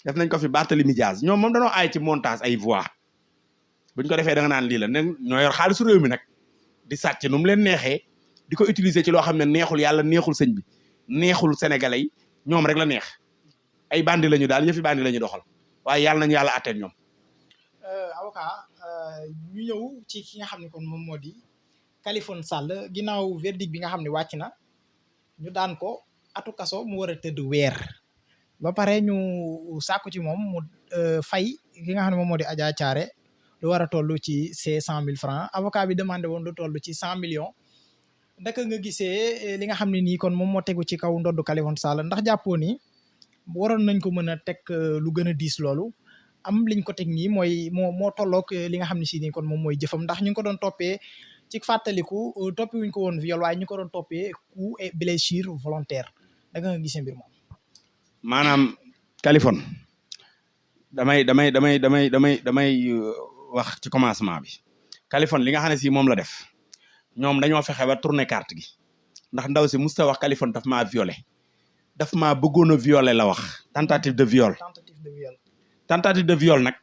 def nañ ko fi Barthélémy Dias ñoom moom dañoo aay ci montage ay voix buñ ko defee da nga naan lii la ne ñoo yor xaalisu réew mi nag di sàcc nu mu leen neexee di ko utiliser ci loo xam ne neexul yàlla neexul sëñ bi neexul sénégalais yi ñoom rek la neex ay bandi lañu daal yëfi bandi la ñu doxal waaye yàlla nañu yàlla atteen ñoom avocat ñu ñëw ci ki nga xam ne kon moom moo di Kaliphone Sall ginnaaw verdict bi nga xam ne wàcc na ñu daan ko atu kaso mu war a tëdd weer ba pare ñu sàkku ci moom mu fay ki nga xam ne moom moo di Adja Thiaré lu war a toll ci 500 000 francs avocat bi demandé woon lu toll ci 100 millions ndaka nga gisee li nga xam ne nii kon moom moo tegu ci kaw ndoddu Kaliphone Sall ndax jàppoo ni waroon nañ ko mën a teg lu gën a diis loolu am liñ ko teg nii mooy moo tolloog li nga xam ne si nii kon moom mooy jëfam ndax ñu ngi ko doon toppee ci fàttaliku toppi wuñ ko woon viol waaye ñu ko doon toppee coup et blessure volontaire da nga gisee mbir moom. maanaam Kaliphone damay wax ci commencement bi Kaliphone li nga xam ne si moom la def ñoom dañoo fexe ba tourner carte gi ndax ndaw si musta wax Kaliphone daf maa violé daf maa bëggoon a violé la wax tentative de viol. tentative de viol nag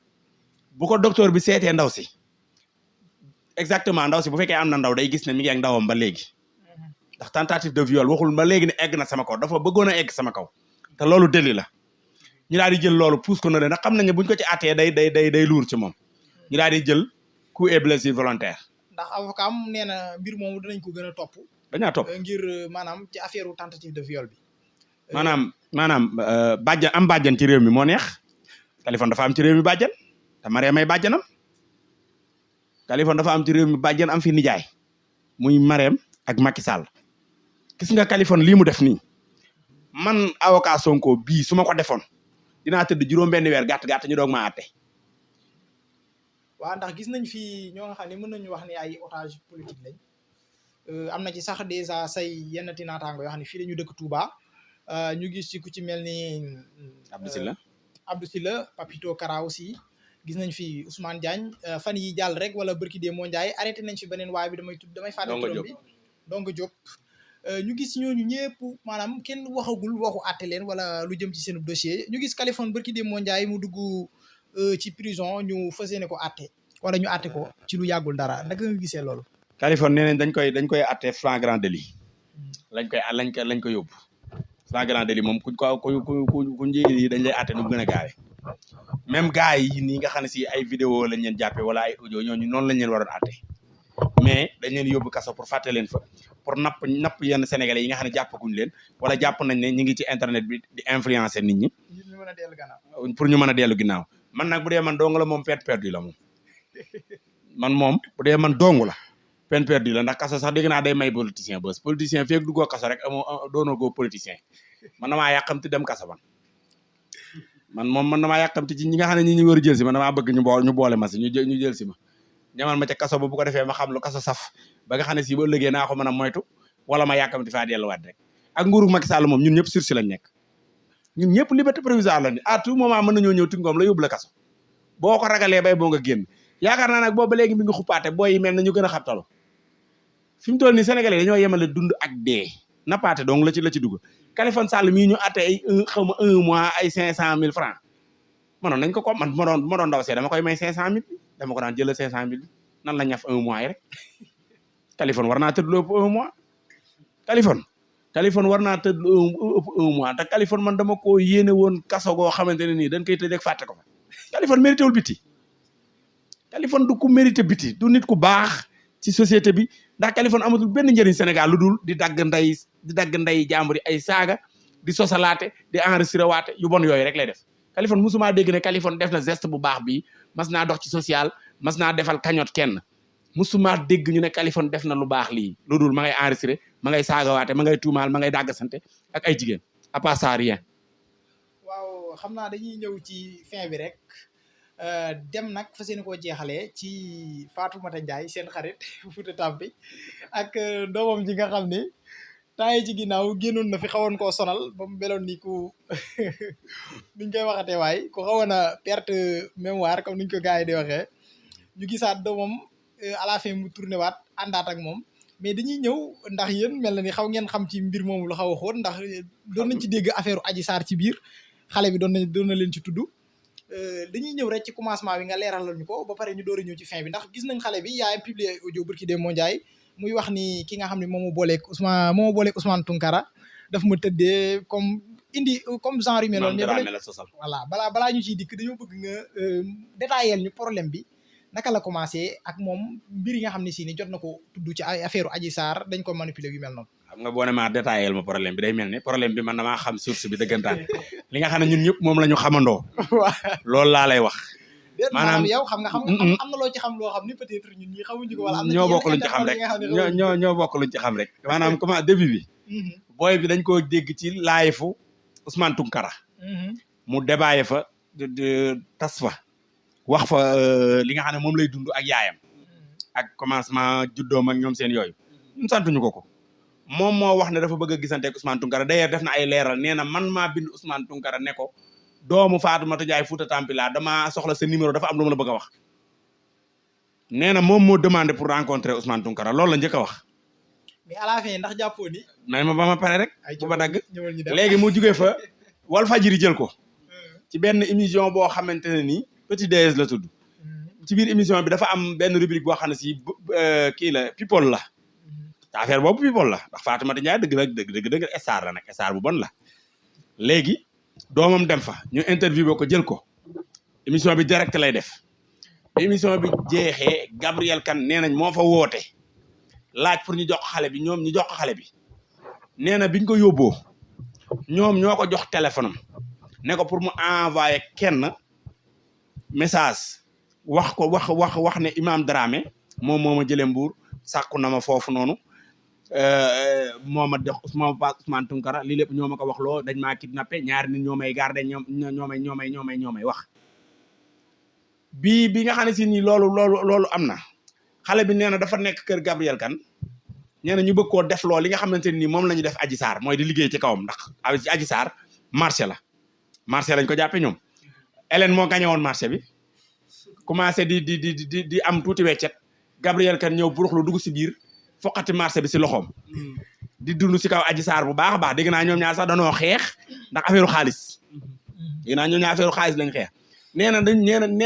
bu ko docteur bi seetee ndaw si exactement ndaw si bu fekkee am na ndaw day gis ne mi ngi ak ndawam ba léegi ndax tentative de viol waxul ba léegi ne egg na sama kaw dafa bëggoon a egg sama kaw te loolu délit la ñu daal di jël loolu pousse ko na leen ndax xam nañ ne buñ ko ci àttee day luur ci moom ñu daal di jël coup et blessure volontaire. ndax avocat am nee na mbir moomu dinañ ko gën a topp. dañaa topp ngir maanaam ci affaire tentative de viol bi. maanaam bàjjan am bàjjan ci réew mi moo neex Kaliphone dafa am ci réew mi bàjjan te Mariam ay bàjjanam Kaliphone dafa am ci réew mi bàjjan am fi nijaay muy Mariam ak Macky Sall gis nga Kaliphone lii mu def nii man avocat Sonko bii su ma ko defoon dinaa tëdd juróom-benn weer gàtt ñu doog maa àtte. waaw ndax gis nañ fi ñoo nga xam ne mën nañu wax ni ay otage politique lañ am na ci sax dèjà say yenn naataango yoo xam ne fii dañu dëkk Touba ñu gis ci ku ci mel ni Abdou Sylla Papito Kara aussi gis nañ fi Ousmane Diagne fan yi jàll rek wala bërki dee moo Ndiaye arrêté nañ fi beneen waay bi damay fàtte turam bi donc Diop ñu gis ñooñu ñëpp maanaam kenn waxagul waxu àtte leen wala lu jëm ci seen dossier ñu gis Kaliphone bërki dee moo Ndiaye mu dugg ci prison ñu fas yéene ko àtte wala ñu àtte ko ci lu yàggul dara naka nga gisee loolu. Kaliphone nee nañ dañ koy àtte flagrant délit lañ ko yóbbu flagrant délit moom ku njëriñ yi dañ lay àtte nu mu gën a gaawee même gars yi nii nga xam ne si ay vidéo lañ leen jàppee wala ay audio ñooñu noonu lañ leen waroon àtte mais dañ leen yóbbu kaso pour fàtte leen fa pour napp yenn sénégalais yi nga xam ne jàppaguñ leen wala jàpp nañ ne ñu ngi ci internet bi di influencer nit ñi pour ñu mën a dellu ginnaaw man nag bu dee man dong la moom peine perdue la moom man moom bu dee man dong la peine perdue la ndax kaso sax dégg naa day may politicien bës politicien feeg duggoo kaso rek doonoo goo politicien man damaa yàqamti dem kaso man damaa yàqamti ci ñi nga xam ne ñi ñu war a jël si man damaa bëgg ñu boole ma si ñu jël si ma ñamal ma ca kaso ba bu ko defee ma xam lu kaso saf ba nga xam ne si ba ëllëgee naa ko mën a moytu wala ma yàqamti faa delluwaat rek ak nguuru Macky Sall moom ñun ñëpp sursis lañ nekk ñun ñëpp liberté provisoire la ni à tout moment mën nañoo ñëw tingoom la yóbbu la kaso boo ko ragalee bay boo nga génn yaakaar naa nag boobu ba léegi mi ngi xuppaate booy yi mel na ñu gën a xabtalu fi mu toll nii sénégalais dañoo yemale dund ak dee nappaate donc la ci dugg Kaliphone Sall mii ñu atte ay xaw ma 1 mois ay 500 000 francs mënoon nañ ko man ma doon ndaw see dama koy may 500 000 dama ko daan jël 500 000 nan la ñaf 1 mois yi rek Kaliphone war naa tëdd lu ëpp 1 mois Kaliphone war naa tëdd lu ëpp 1 mois te Kaliphone man dama ko yéene woon kaso goo xamante ne nii dañ koy tëj rek fàtte ko fa Kaliphone mérité wul biti Kaliphone du ku mérité biti du nit ku baax ci société bi ndax Kaliphone amatul benn njëriñ Sénégal lu dul di dagg nday jàmbur yi ay saaga di sosalaate di enregistré waate yu bon yooyu rek lay def Kaliphone musuma dégg ne Kaliphone def na geste bu baax bi mas naa dox ci social mas naa defal cagnotte kenn musuma dégg ñu ne Kaliphone def na lu baax lii lu dul ma ngay enregistré ma ngay saagawaate ma ngay tuumaal ma ngay dàgg sante ak ay jigéen à part ça rien. waaw xam naa dañuy ñëw ci fin bi rek dem nag fas yéene koo jeexalee ci Fatoumata Ndiaye seen xarit Fouta Tampi ak doomam ji nga xam ne temps yi ci ginnaaw génnoon na fi xawoon koo sonal ba mu meloon ni ku nuñ koy waxatee waay ku xawoon a perte mémoire comme niñ ko gars yi di waxee ñu gisaat doomam à la fin mu tourné waat àndaat ak moom mais dañuy ñëw ndax yéen mel na ni xaw ngeen xam ci mbir moomu lu xaw a xóot ndax doon nañ ci dégg affaire Adji Sarr ci biir xale bi doon na leen ci tudd dañuy ñëw rek ci commencement bi nga leeralal ñu ko ba pare ñu door a ñëw ci fin bi ndax gis nañ xale bi yaa publié audio barki dem moo Ndiaye muy wax ni ki nga xam ne moomu booleeg Ousmane Tounkara daf ma tëddee comme indi comme genre yu mel noonu. Dramé la sosal. voilà balaa ñu ciy dikk dañoo bëgg nga détaillé ñu problème bi naka la commencé ak moom mbir yi nga xam ne si ni jot na ko tudd ci ay affaire Adji Sarr dañ ko manipuler yu mel noonu. xam nga boo ne maa détaillé ma problème bi day mel ni problème bi man damaa xam source bi dëggantaan li nga xam ne ñun ñëpp moom la ñu xamandoo. loolu laa lay wax. maanaam yow xam nga am na loo ci xam loo xam ni peut-être ñun ñi xamuñu ko wala am na ñoo bokk luñ ci xam rek ñoo bokk luñ ci xam rek maanaam comment début bi booy bi dañ koo dégg ci laayifu Ousmane Tounkara mu débaye fa tas fa wax fa li nga xam ne moom lay dund ak yaayam ak commencement juddoom ak ñoom seen yooyu ñun santuñu ko moom moo wax ne dafa bëgg a gisante ak Ousmane Tounkara d'ailleurs def na ay leeral nee na man maa bind Ousmane Tounkara ne ko doomu Fatoumata Ndiaye Fouta Tampi laa damaa soxla sa numéro dafa am lu ma la bëgg a wax nee na moom moo demandé pour rencontrer Ousmane Tounkara loolu la njëkk a wax. mais à la fin ndax jàppoo ni. may ma ba ma pare rek. bu ba dagg léegi mu jugee fa Walfadjri jël ko. ci benn émission boo xamante ne nii Petit DS la tudd. ci biir émission bi dafa am benn rubrique boo xam ne si kii la people la. affaire boobu people la ndax Fatoumata Ndiaye dëgg star la nag star bu bon la léegi. doomam dem fa ñu interviewé ko jël ko émission bi direct lay def émission bi jeexee Gabriel Kane nee nañ moo fa woote laaj pour ñu jox xale bi ñoom ñu jox ko xale bi nee na biñ ko yóbboo ñoom ñoo ko jox téléphone am ne ko pour mu envoyer kenn message wax ne Imam Dramé moom moo ma jëlee Mbour sàkku na ma foofu noonu moo ma def Ousmane Tounkara lii lépp ñoo ma ko wax loo dañ maa kidnappé ñaari nit ñoo may garder ñoo may wax bi nga xam ne si nii loolu am na xale bi nee na dafa nekk kër Gabriel Kane nee na ñu bëgg koo def loo li nga xamante ni moom la ñu def Adji Sarr mooy di liggéey ci kawam ndax Adji Sarr marché lañ ko jàppe ñoom Hélène moo gagné woon marché bi commencé di am tuuti weccet Gabriel Kane ñëw buruxlu dugg si biir foqati marché bi si loxoom di dund si kaw Adji Sarr bu baax a baax dégg naa ñoom ñaar sax danoo xeex ndax affaire xaalis dégg naa ñoom ñaar affaire xaalis lañ xeex nee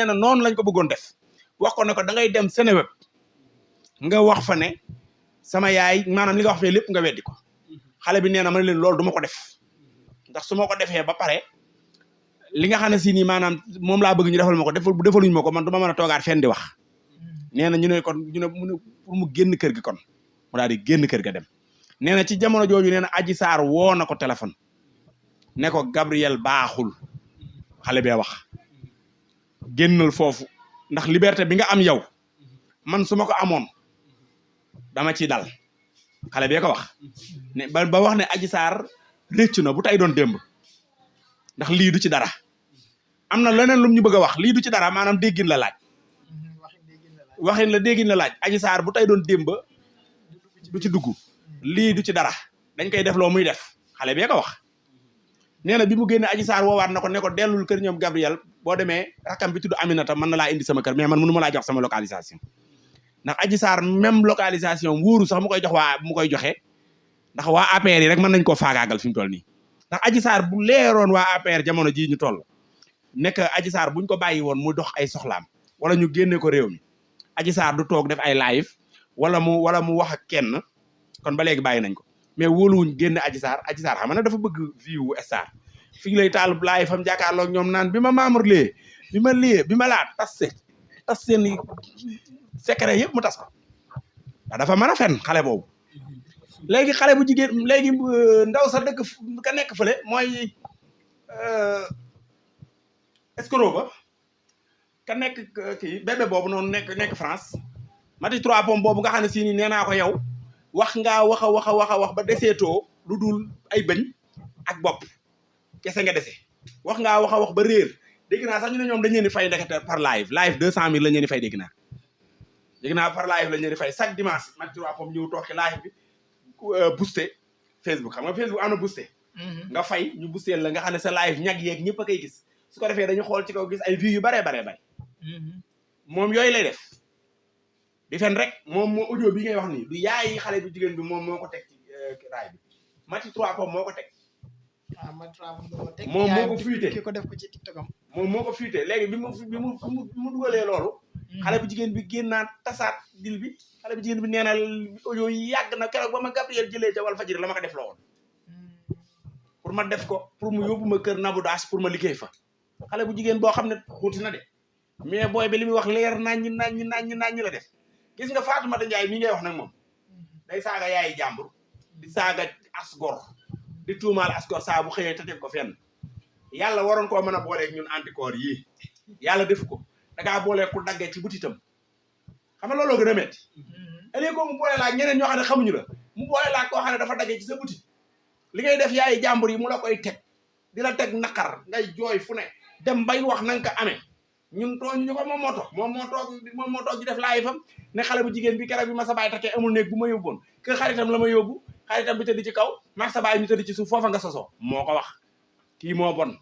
na noonu lañ ko bëggoon def wax ko ne ko da ngay dem Seneweb nga wax fa ne sama yaay maanaam li nga wax fee lépp nga weddi ko xale bi nee na ma ne leen loolu du ma ko def ndax su ma ko defee ba pare li nga xam ne si nii maanaam moom laa bëgg ñu defal ma ko defaluñ ma ko man du ma mën a toogaat fenn di wax nee na ñu ne pour mu génn kër gi kon mu daal di génn kër ga dem nee na ci jamono jooju nee na Adji Sarr woo na ko téléphone ne ko Gabriel baaxul xale bee wax génnal foofu ndax liberté bi nga am yow man su ma ko amoon dama ci dal xale bee ko wax ne ba wax ne Adji Sarr réccu na bu tay doon démb ndax lii du ci dara am na leneen lum ñu bëgg a wax lii du ci dara maanaam déggin la laaj waxin la déggin la laaj Adji Sarr bu tay doon démb du ci dugg lii du ci dara dañ koy def loo muy def xale bee ko wax nee na bi mu génne Adji Sarr woowaat na ko ne ko dellul kër ñoom Gabriel boo demee rakam bi tudd Aminata mën na laa indi sama kër mais man mënu ma laa jox sama localisation ndax Adji Sarr même localisation wóoru sax mu koy joxe ndax waa APR yi rek mën nañ koo faagaagal fi mu toll nii ndax Adji Sarr bu leeroon waa APR jamono jii ñu toll nekk Adji Sarr buñ ko bàyyi woon mu dox ay soxlaam wala ñu génne ko réew mi Adji Sarr du toog def ay live wala mu wax ak kenn kon ba léegi bàyyi nañ ko mais wóoluwuñ génne Adji Sarr xam nga dafa bëgg vie wu star fii lay taal laay fam jàkkaarloog ñoom naan bi ma Mamour lee bi ma laat tas seen secret yëpp mu tas ko dafa mën a fen xale boobu léegi xale bu jigéen léegi ndaw sa dëkk ka nekk fële mooy escroc ba ka nekk kii bébé boobu noonu nekk France Mati Trois Pommes boobu nga xam ne si ni nee naa ko yow wax ngaa wax a wax ba deseetoo lu dul ay bëñ ak bopp kese nga dese wax ngaa wax a wax ba réer dégg naa sax ñu ne ñoom dañ leen di fay ndekete par live 200 000 lañ leen di fay dégg naa par live lañ leen di fay chaque dimanche Mati Trois Pommes ñëw toog ci live bi boosté Facebook xam nga Facebook am na boosté nga fay ñu boosté la nga xam ne sa live ñag yeeg ñëpp a koy gis su ko defee dañu xool ci kaw gis ay vues yu baree moom yooyu lay def di fen rek moom moo audio bi ngay wax nii du yaay xale bu jigéen bi moom moo ko teg ci raay bi Mati Trois Pommes moo ko teg moom moo ko fuité ki ko def ko ci TikTok am moom moo ko fuité léegi bi mu dugalee loolu xale bu jigéen bi génnaat tasaat dil bi xale bu jigéen bi nee na audio yi yàgg na keroog ba ma Gabriel jëlee ca Walfadjri la ma ko def la woon pour ma def ko pour mu yóbbu ma kër Nabou Dash pour ma liggéey fa xale bu jigéen boo xam ne tuuti na de mais booy bi li muy wax leer naññ la def gis nga Fatoumata Ndiaye mi ngay wax nag moom day saaga yaayi jàmbur di saaga asgor di tuumaal asgor saa bu xëyee te teg ko fenn yàlla waroon koo mën a booleeg ñun anticorps yii yàlla def ko da ngaa boolee ku daggee ci butitam xam nga looloo gën a métti ëllëg ko mu boole laa ñeneen ñoo xam ne xamuñu la mu boole laa koo xam ne dafa daggee ci sa butit li ngay def yaayi jàmbur yi mu la koy teg di la teg naqar ngay jooy fu ne dem bay wax na nga ko amee ñun tooñ ñu ko moom moo toog di def laay fam ne xale bu jigéen bi keroog bi ma sa baay takkee amul néeg bu ma yóbboon kër xaritam la ma yóbbu xaritam bi tëdd ci kaw ma sa baay ñu tëdd ci suuf foofa nga sosoo moo ko wax kii moo bon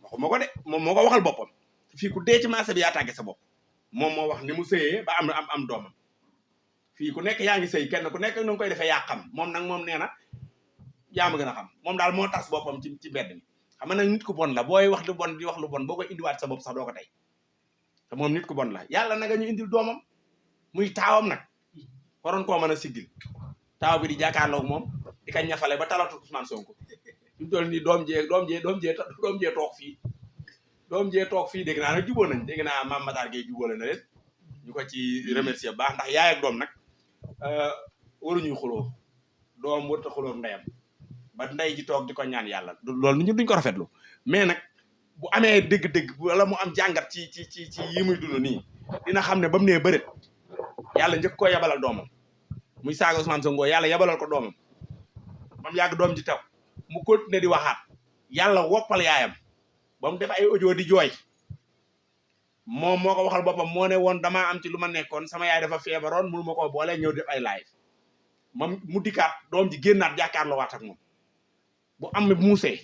waxuma ko de moom moo ko waxal boppam fii ku dee ci marché bi yaa tàgge sa bopp moom moo wax ni mu sëyee ba am doomam fii ku nekk yaa ngi sëy kenn ku nekk nu ngi koy defee yaa xam moom nag moom nee na yaa ma gën a xam moom daal moo tas boppam ci mbedd mi xam nga nag nit ku bon la booy wax lu bon di wax lu bon boo koy indiwaat sa bopp sax doo ko tey te moom nit ku bon la yàlla naga ñu indil doomam muy taawam nag waroon koo mën a siggil taaw bi di jàkkaarloog moom di ka ñafale ba talatu Ousmane Sonko ñu toll nii doom jee toog fii dégg naa nag jubóo nañ dégg naa Mame Matar Gueye jubóole na leen ñu ko ci remercier baax ndax yaay ak doom nag waruñuy xuloo doom warut a xuloo ndeyam ba ndey ji toog di ko ñaan yàlla loolu ñun duñ ko rafetlu mais nag bu amee dëgg-dëgg wala mu am jàngat ci yi muy dund nii dina xam ne ba mu nee bëreet yàlla njëkk koo yabalal doomam muy saaga Ousmane Sonko yàlla yabalal ko doomam ba mu yàgg doom ji taw mu continuer di waxaat yàlla woppal yaayam ba mu def ay audio di jooy moom moo ko waxal boppam moo ne woon damaa am ci lu ma nekkoon sama yaay dafa feebaroon mënu ma koo boole ñëw def ay live moom mu dikkaat doom ji génnaat jàkkaarloo waat ak moom bu am muusee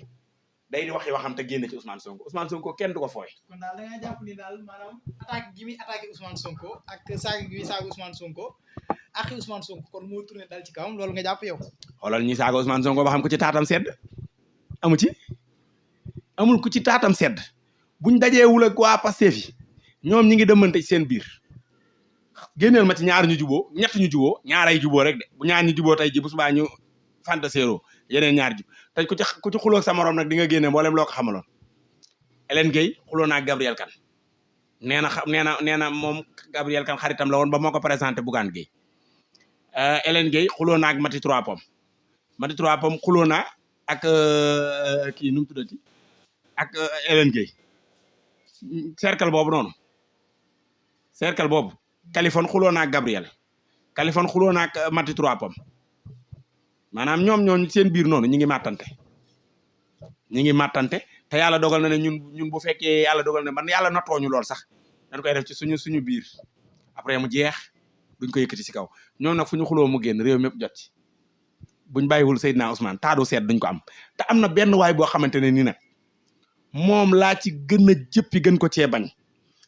day di waxi waxam te génne ci Ousmane Sonko kenn du ko fooy. kon daal da ngaa jàpp ni daal maanaam attaque gi muy attaqué Ousmane Sonko ak saaga gi muy saaga Ousmane Sonko ak Ousmane Sonko kon moo tourné dal ci kawam loolu nga jàpp yow. xoolal ñi saaga Ousmane Sonko ba xam ku ci taatam sedd amul ku ci taatam sedd buñ dajeewul ak waa Pastef yi ñoom ñi ngi demante ci seen biir génneel ma ci ñaar ñu juboo ñett ñu juboo ñaaray juboo rek de bu ñaar ñu juboo tey ji bu subaa ñu fantaseero yeneen ñaar jub tey ku ci xuloo ak sa morom nag di nga génne mboolem loo ko xamaloon Hélène Gueye xuloo naa Gabriel Kane nee na moom Gabriel Kane xaritam la woon ba moo ko présenté Bougane Gueye Hélène Gueye xuloo naa ak Mati Trois Pommes xuloo naa ak kii nu mu tuddati ak Hélène Gueye cercle boobu Kaliphone xuloo naa ak Gabriel Kaliphone xuloo naa ak Mati Trois Pommes maanaam ñoom seen biir noonu ñi ngi màttante te yàlla dogal na ne ñun bu fekkee yàlla dogal ne man yàlla nattooñu lool sax dañ koy def ci suñu biir après mu jeex duñ ko yëkkati si kaw ñoom nag fu ñu xuloo mu génn réew mépp jot ci buñ bàyyiwul Seydina Ousmane taadu seet duñ ko am te am na benn waay boo xamante ne nii nag moom laa ci gën a jëppi gën ko cee bañ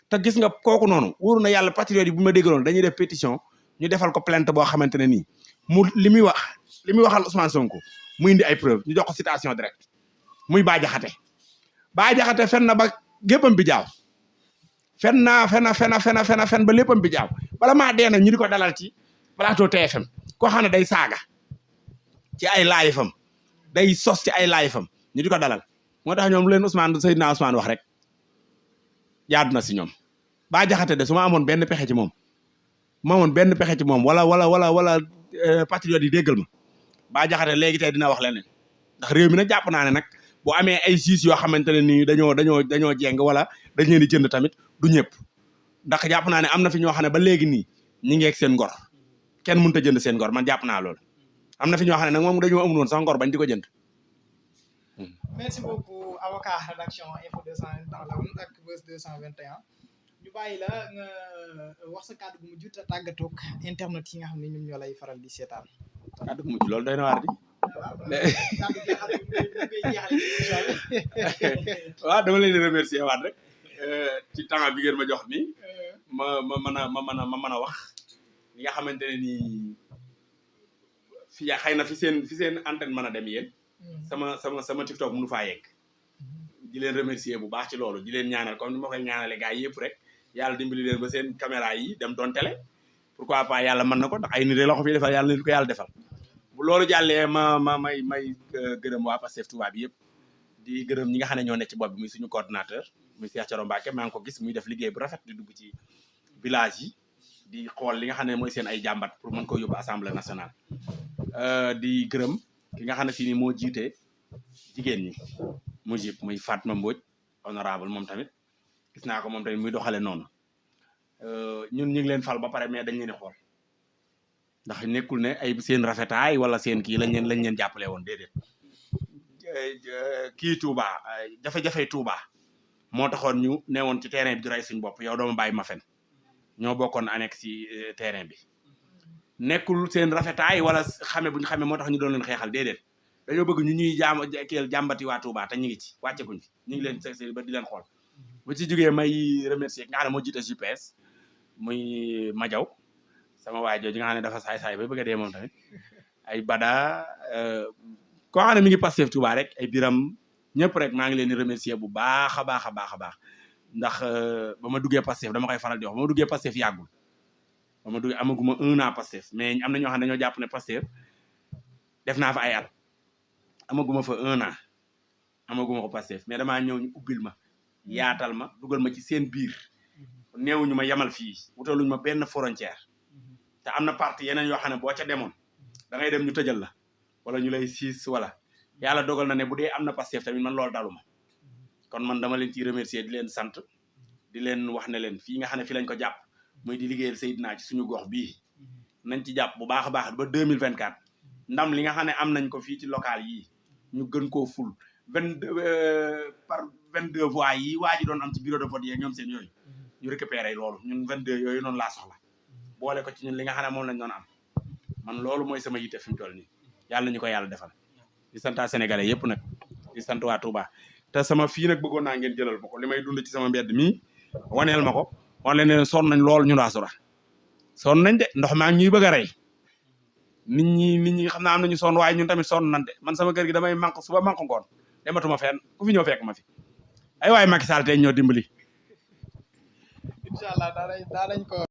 te gis nga kooku noonu wóoru na yàlla patriote yi bu ma déggaloon dañuy def pétition ñu defal ko plainte boo xamante ne nii mu li muy waxal Ousmane Sonko mu indi ay preuve ñu jox ko citation directe muy Bah Diakhaté fen na ba géppam bi jaaw fen ba léppam bi jaaw bala maa dee nag ñu di ko dalal ci plateau TFM koo xam ne day saaga ci ay live-am day sos ci ay live-am ñu di ko dalal moo tax ñoom lu leen Seydina Ousmane wax rek jaadu na si ñoom Bah Diakhaté de su ma amoon benn pexe ci moom wala patriote yi déggal ma Bah Diakhaté léegi tey dina wax leneen ndax réew mi nag jàpp naa ne nag bu amee ay juges yoo xamante ne nii dañoo jeng wala dañ leen di jënd tamit du ñëpp ndax jàpp naa ne am na fi ñoo xam ne ba léegi nii ñi ngi ak seen ngor kenn mënut a jënd seen ngor man jàpp naa loolu am na fi ñoo xam ne nag moom dañoo amul woon sax ngor bañ di ko jënd. merci beaucoup avocat rédaction Info 221 la woon ak Buzz 221 ñu bàyyi la nga wax sa kàddu gu mujj te tàggatoog internet yi nga xam ne ñoom ñoo lay faral di seetaan. kàddu gu mujj loolu doy na waar di. waaw dama leen di remercier waat rek ci temps bi ngeen ma jox nii ma mën a wax li nga xamante ne nii fii xëy na fi seen antenne mën a dem yéen sama TikTok mënu faa yegg di leen remercier bu baax ci loolu di leen ñaanal comme ni ma koy ñaanale gars yi yëpp rek yàlla dimbali leen ba seen caméra yi dem doon télé pourquoi pas yàlla mën na ko ndax ay nit rek la ko fi defal yàlla nit ko yàlla defal bu loolu jàllee may gërëm waa Pastef Touba bi yëpp di gërëm ñi nga xam ne ñoo nekk ci bopp bi muy suñu coordinateur muy Cheikh Thioro Mbacké maa ngi ko gis muy def liggéey bu rafet di dugg ci village yi di xool li nga xam ne mooy seen ay jàmbat pour mën ko yóbbu assemblée nationale di gërëm ki nga xam ne si ni moo jiite jigéen ñi muy Fatma Mbodj honorable moom tamit gis naa ko moom tamit muy doxale noonu ñun ñu ngi leen fal ba pare mais dañ leen di xool ndax nekkul ne ay seen rafetaay wala seen kii lañ leen jàppale woon déedéet kii Touba jafe-jafe Touba moo taxoon ñu newoon ci terrain bi di rey suñu bopp yow dooma bàyyi ma fen ñoo bokkoon nekk ci terrain bi nekkul seen rafetaay wala xame bu ñu xamee moo tax ñu doon leen xeexal déedéet dañoo bëgg ñu ñuy jàmbati waa Touba te ñu ngi ci wàcceguñ ci ñu ngi leen sexé ba di leen xool bu ci jógee may remercier nga xam ne moo jiite GPS muy Madiaw sama waay jooju nga xam ne dafa saay-saay ba bëgg a dee moom tamit ay Bada koo xam ne mi ngi Pastef Touba rek ay Biram ñëpp rek maa ngi leen di remercier bu baax a baax a baax a baax ndax ba ma duggee Pastef dama koy faral di wax ba ma duggee Pastef yàggul ba ma duggee amaguma 1 an Pastef mais am na ñoo xam ne dañoo jàpp ne Pastef def naa fa ay at amaguma fa 1 an amaguma ko Pastef mais damaa ñëw ñu ubbil ma yaatal ma dugal ma ci seen biir néewuñu ma yamal fii wutaluñ ma benn frontière te am na parti yeneen yoo xam ne boo ca demoon da ngay dem ñu tëjal la wala ñu lay siis wala yàlla dogal na ne bu dee am na Pastef tamit man loolu dalu ma kon man dama leen ciy remercier di leen sant di leen wax ne leen fii nga xam ne fii lañ ko jàpp muy di liggéeyal Seydina ci suñu gox bii nañ ci jàpp bu baax a baax ba 2024 ndam li nga xam ne am nañ ko fii ci local yi ñu gën koo ful 22 voix yi waa ji doon am ci bureau de vote yeeg ñoom seen yooyu ñu récupérer loolu ñun 22 yooyu noonu laa soxla boole ko ci ñun li nga xam ne moom lañ doon am man loolu mooy sama yitte fi mu toll nii yàlla ñu ko yàlla defal di sant Sénégalais yëpp nag di sant waa Touba te sama fii nag bëggoon naa ngeen jëlal ma ko li may dund ci sama mbedd mii waneel ma ko wan leen sonn nañ lool ñu Asura sonn nañ de ndox maa ngi ñuy bëgg a rey nit ñi xam naa am nañu sonn waaye ñun tamit sonn nañ de man sama kër gi damay manque suba manque ngoon dematuma fenn ku fi ñëw fekk ma fi ay waay Macky Sall tey ñoo dimbali. incha allah daa lañ ko